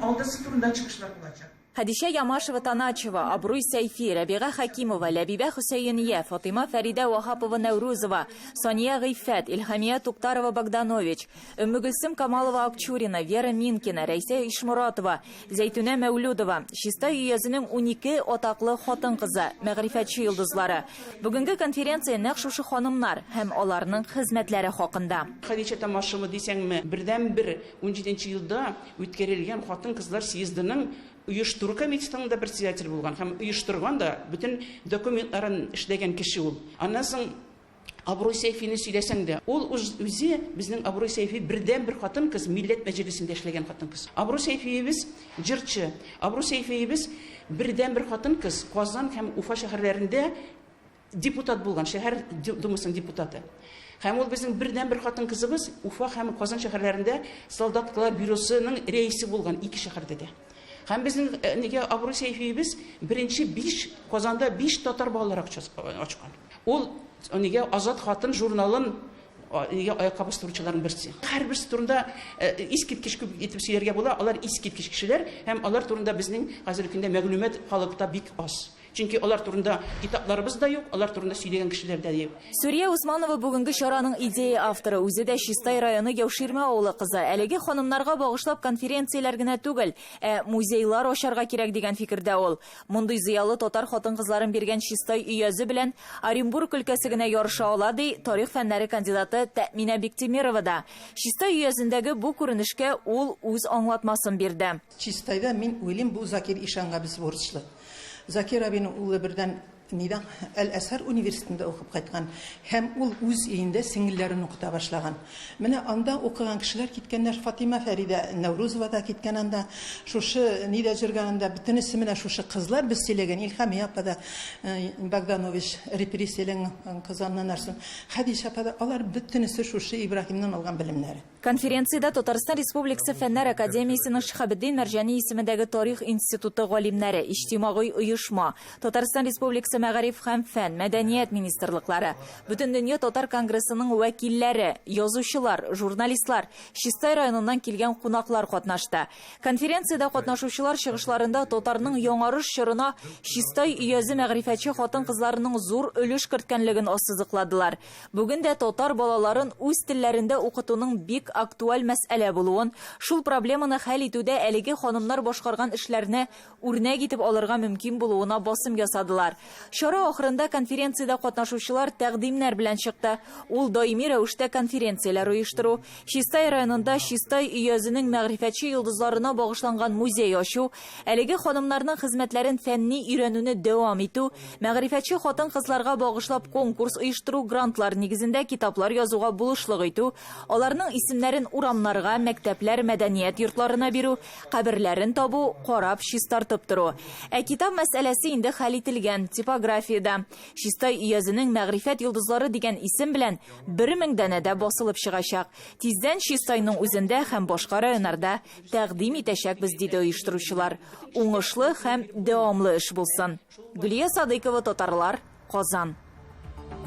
алтысы турында чыгышлар булачак. Хәдичә Ямашева-Таначева, Абруй Сәйфи, Рәбига Хәкимова, Ләбибә Хөсәения, Фатыйма Фәридә Ваһапова-Нәүрүзова, Сания Гыйффәт, Илһамия Туктарова-Богданович, Өммегөлсем Камалова-Акчурина, Вера Минкина, Рәйсә Ишморатова, Зәйтүнә Мәүлүдова, Чистай өязенең 12 атаклы хатын-кызы, мәгърифәтче йолдызлары. Бүгенге конференция нәкъ шушы ханымнар һәм аларның хезмәтләре хакында. Хәдичә Тамашева дисәңме, бердәнбер унҗиденче елда үткәрелгән хатын-кызлар съездының оештыру комитетының да председателе булган һәм оештырган да, бөтен документларын эшләгән кеше ул. Аннан соң Абруй Сәйфине сөйләсәң дә, ул үзе безнең Абруй Сәйфи бердәнбер хатын-кыз Милләт Мәҗлесендә эшләгән хатын-кыз. Абруй Сәйфиебез җырчы. Абруй Сәйфиебез бердәнбер хатын-кыз Казан һәм Уфа шәһәрләрендә депутат булган, шәһәр думасының депутаты. Һәм ул безнең бердәнбер хатын-кызыбыз Уфа һәм Казан шәһәрләрендә солдаткалар бюросының рәисе булган ике шәһәрдә дә. Һәм безнең э, нигә Абруй Сәйфиебез беренче биш Казанда биш татар балалар ачкан. Ул нигә Азат хатын журналын нигә аякка бастыручыларның берсе. Һәрберсе турында э, искиткеч күп итеп сөйләргә була. Алар искиткеч кешеләр һәм алар турында безнең хәзерге көндә мәгълүмат халыкта бик аз. Чөнки алар турында китапларыбыз да юк, алар турында сөйләгән кешеләр дә юк. Сүрия Усманова бүгенге чараның идея авторы, үзе дә Чистай районы Яуширмә авылы кызы. Әлеге ханымнарга багышлап конференцияләр генә түгел, ә музейлар ачарга кирәк дигән фикердә ул. Мондый зыялы татар хатын-кызларын биргән Чистай өязе белән Оренбург өлкәсе генә ярыша ала, ди тарих фәннәре кандидаты Тәэминә Биктимерова да. Чистай өязендәге бу күренешкә ул үз аңлатмасын бирде. Чистайда, мин уйлыйм, бу Закир ишанга без бурычлы. Закир абиның улы бердән нидән Әл-Әзһәр университетында укып кайткан һәм ул үз өендә сеңелләрен укыта башлаган. Менә анда укыган кешеләр киткәннәр, Фатыйма Фәридә Нәүрүзова да киткән анда, шушы нидә җөргәнендә бөтенесе менә шушы кызлар без сөйләгән Илһамия апа да, Богданович репрессияләнгән кыз аннан арсын, Хәдичә апа да, алар бөтенесе шушы Ибраһимнан алган белемнәре. Конференциядә Татарстан Республикасы Фәннәр академиясенең Шиһабетдин Мәрҗани исемендәге Тарих институты галимнәре, иҗтимагый оешма, Татарстан Республикасы Мәгариф һәм фән, мәдәният министрлыклары, Бөтендөнья татар конгрессының вәкилләре, язучылар, журналистлар, Чистай районыннан килгән кунаклар катнашты. Конференциядә катнашучылар чыгышларында татарның яңарыш чорына Чистай өязе мәгърифәтче хатын-кызларының зур өлеш керткәнлеген ассызыкладылар. Бүген дә татар балаларын үз телләрендә укытуның бик актуаль мәсьәлә булуын, шул проблеманы хәл итүдә әлеге ханымнар башкарган эшләрне үрнәк итеп алырга мөмкин булуына басым ясадылар. Чара ахырында конференциядә катнашучылар тәкъдимнәр белән чыкты. Ул даими рәвештә конференцияләр оештыру, Чистай районында Чистай өязенең мәгърифәтче йолдызларына багышланган музей ачу, әлеге ханымнарның хезмәтләрен фәнни өйрәнүне дәвам итү, мәгърифәтче хатын-кызларга багышлап конкурс оештыру, грантлар нигезендә китаплар язуга булышлык итү, аларның исемнәрен урамнарга, мәктәпләр, мәдәният йортларына бирү, каберләрен табу, карап, чистартып тору. Ә китап мәсьәләсе инде хәл ителгән, типографиядә. Чистай өязенең мәгърифәт йолдызлары дигән исем белән 1000 данәдә басылып чыгачак. Тиздән Чистайның үзендә һәм башка районнарда тәкъдим итәчәкбез, диде оештыручылар. Уңышлы һәм дәвамлы эш булсын. Гөлия Садыйкова, Татарлар, Казан.